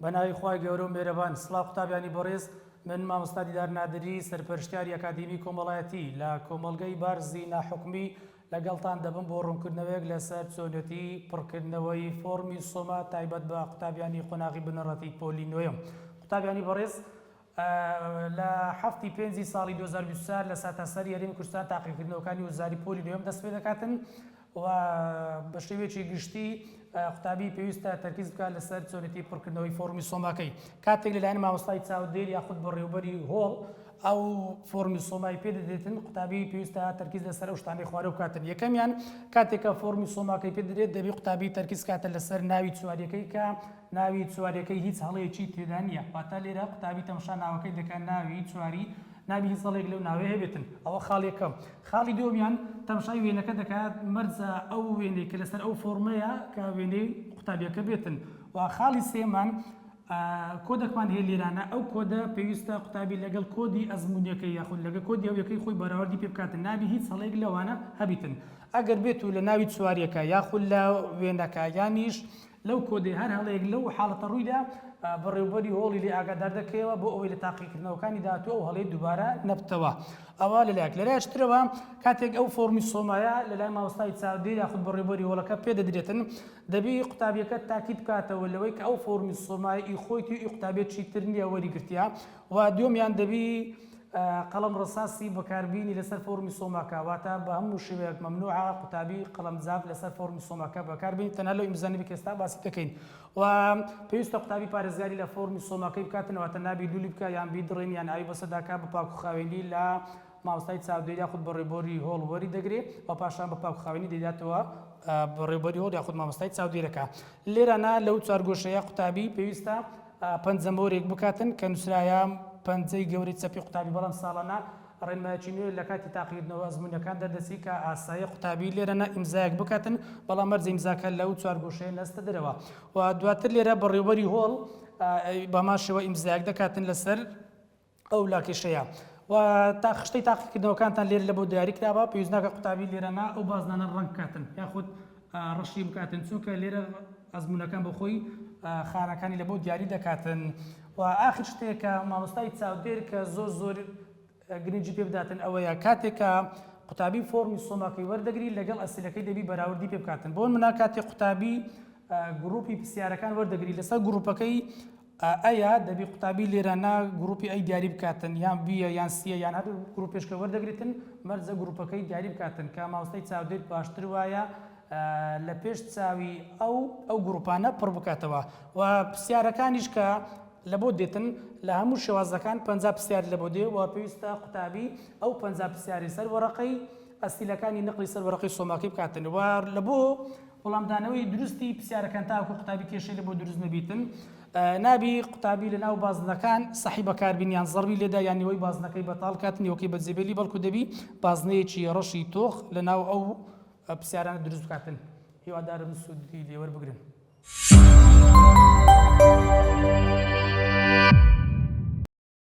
بەناوی خوای گەورە و مێرەبان سڵاو قوتابیانی بەڕێز من مامۆستا دیدار نادری سەرپەرشتیاری ئەکادیمی کۆمەڵایەتی لە کۆمەڵگەی بارزی ناحکومی لەگەڵتان دەبم بۆ ڕوونکردنەوەیەک لەسەر چۆنێتی پڕکردنەوەی فۆڕمی سۆما تایبەت بە قوتابیانی قۆناغی بنەڕەتی پۆلی نۆیەم قوتابیانی بەڕێز لە حەفتی پێنجی ساڵی 2024 لە سەرتاسەری هەرێمی کوردستان تاقیکردنەوەکانی وزاری پۆلی نۆیەم دەست پێدەکاتن و بە شێوەیەکی گشتی قوتابی پێویستە تەرکیز بکات لەسەر چۆنێتی پڕکردنەوەی فۆڕمی سۆماکەی کاتێک لەلایەن مامۆستای چاودێر یاخود بەڕێوبەری هۆڵ ئەو فۆڕمی سۆمای پێ دەدرێتن قوتابی پێویستە تەرکیز لەسەر ئەو شتانەی خوارەوە بکاتن یەکەمیان کاتێک کە فۆڕمی سۆماکەی پێ دەدرێت دەبی قوتابی تەرکیز کاتە لەسەر ناوی چواریەکەی کە ناوی چواریەکەی هیچ هەڵەیەکی تێدا نییە واتە لێرە قوتابی تەمەشا ناوەکەی دەکات ناوی چواری نابی هیچ هەڵەیەک لەو ناوەی هەبێتن ئەوە خاڵ یەکەم خاڵی دووەمیان تەمەشای وێنەکە دەکات مەرجە ئەو وێنەی کە لەسەر ئەو فۆڕمەیە کە وێنەی قوتابیەکە بێتن و خاڵی سێمان کۆدەکمان هەیە لێرانە ئەو کۆدە پێویستە قوتابی لەگەڵ کۆدی ئەزموونیەکەی یاخود لەگە کۆدی هەویەکەی خۆی بەراوردی پێ بکاتن نابی هیچ هەڵەیەک لەوانە هەبیتن ئەگەر بێت و لە ناوی چواریەکە یاخود لە وێنەکە یانیش لەو کۆدەی هەر هەڵەیەک لەو حاڵەتە ڕوویدا، بەڕێوبەری هۆڵی لێ ئاگادار دەکەیەوە بۆ ئەوەی لە تاقیکردنەوەکانی داهاتوو ئەو هەڵەیە دووبارە نەبتەوە. ئەوە لەلایەک. لەلایەکی ترەوە کاتێک ئەو فۆڕمی سۆمایە لەلای مامۆستای چاودێر یاخود بەڕێوبەری هۆڵەکە پێدەدرێتن، دەبی قوتابیەکە تاکید بکاتەوە لەوەی کە ئەو فۆڕمی سۆمایە ئی خۆیتی و ئی قوتابیەکی تر نییە وەریگرتیە و دووەمیان دەبی قەڵەم ڕەساسی بەکاربینی لەسەر فۆڕمی سۆماکە واتە بە هەموو شێوەیەک مەمنوعە قوتابی قەڵەم جاف لەسەر فۆڕمی سۆماکە بەکاربینی تەنها لەو ئیمزانە بێت کە ئێستا باسی دەکەین و پێویستە قوتابی پارێزگاری لە فۆڕمی سۆماکەی بکاتن واتە نابی لولی بکە یان بیدڕێنی یان ئاوی بەسەرداکا بە پاک و خاوێنی لە مامۆستای چاودێر یاخود بەڕێوبەری هۆڵ وەری دەگرێ و پاشان بە پاک و خاوێنی دەیداتەوە بەڕێوبەری هۆڵ یاخود مامۆستای چاودێرەکە لێرانە لەو چوارگۆشەیە قوتابی پێویستە پەنجە مۆرێک بکاتن کە نووسرایە پەنجەی گەورەی چەپی قوتابی بەڵام ساڵانە ڕێنمایەکی نوێ لە کاتی تاقیکردنەوە ئەزموونیەکان دەردەچی کە ئاساییە قوتابی لێرەنا ئیمزایەک بکاتن بەڵام مەرجە ئیمزاکە لەو چوارگۆشەیە نەستە دەرەوە و دواتر لێرە بەڕێوبەری هۆڵ بەمان شێوە ئیمزایەک دەکاتن لەسەر ئەو لاکێشەیە و تا خشتەی تاقیکردنەوەکانتان لێرە لە بۆ دیاری کراوە پێویست ناکە قوتابی لێرە نا ئەو بازنانە ڕەنگ بکاتن یاخود ڕەشی بکاتن چونکە لێرە ئەزمونەکان بۆ خۆی خانەکانی لە بۆ دیاری دەکاتن و ئاخر شتێک کە مامۆستای چاودێر کە زۆر زۆر گرنگی پێ بداتن ئەوەیە کاتێک کە قوتابی فۆڕمی سۆماکەی وەردەگری لەگەڵ ئەسیلەکەی دەبی بەراوردی پێ بکاتن بۆ منە کاتێک قوتابی گروپی پرسیارەکان وەردەگری لەسەر گروپەکەی ئەیە دەبی قوتابی لێرانە گروپی A دیاری بکاتن یان B یە یان C یە یان هەر گروپێش کە وەردەگریتن مەرجە گروپەکەی دیاری بکاتن کە مامۆستای چاودێر باشتر وایە لە پێش چاوی ئەو ئەو گروپانە پڕ بکاتەوە و پرسیارەکانیش کە لە بۆ دێتن لە هەموو شێوازەکان 50 پرسیار لە بۆ دێ و پێویستە قوتابی ئەو 50 پرسیاری سەر وەرەقەی ئەسیلەکانی نقلی سەر وەرەقەی سۆماکەی بکاتن و لە بۆ وەڵامدانەوەی دروستی پرسیارەکان تاوەکو قوتابی کێشەی لە بۆ دروست نەبیتن نابی قوتابی لە ناو بازنەکان سەحی بەکاربین یان زەڕبی لێدا یان نیوەی بازنەکەی بەتاڵ کات نیوەکەی بەجێبێلی بەڵکو دەبی بازنەیەکی ڕەشی تۆخ لە ناو ئەو پرسیارانە دروست بکاتن هیوادارم سوودی لێوەربگرن.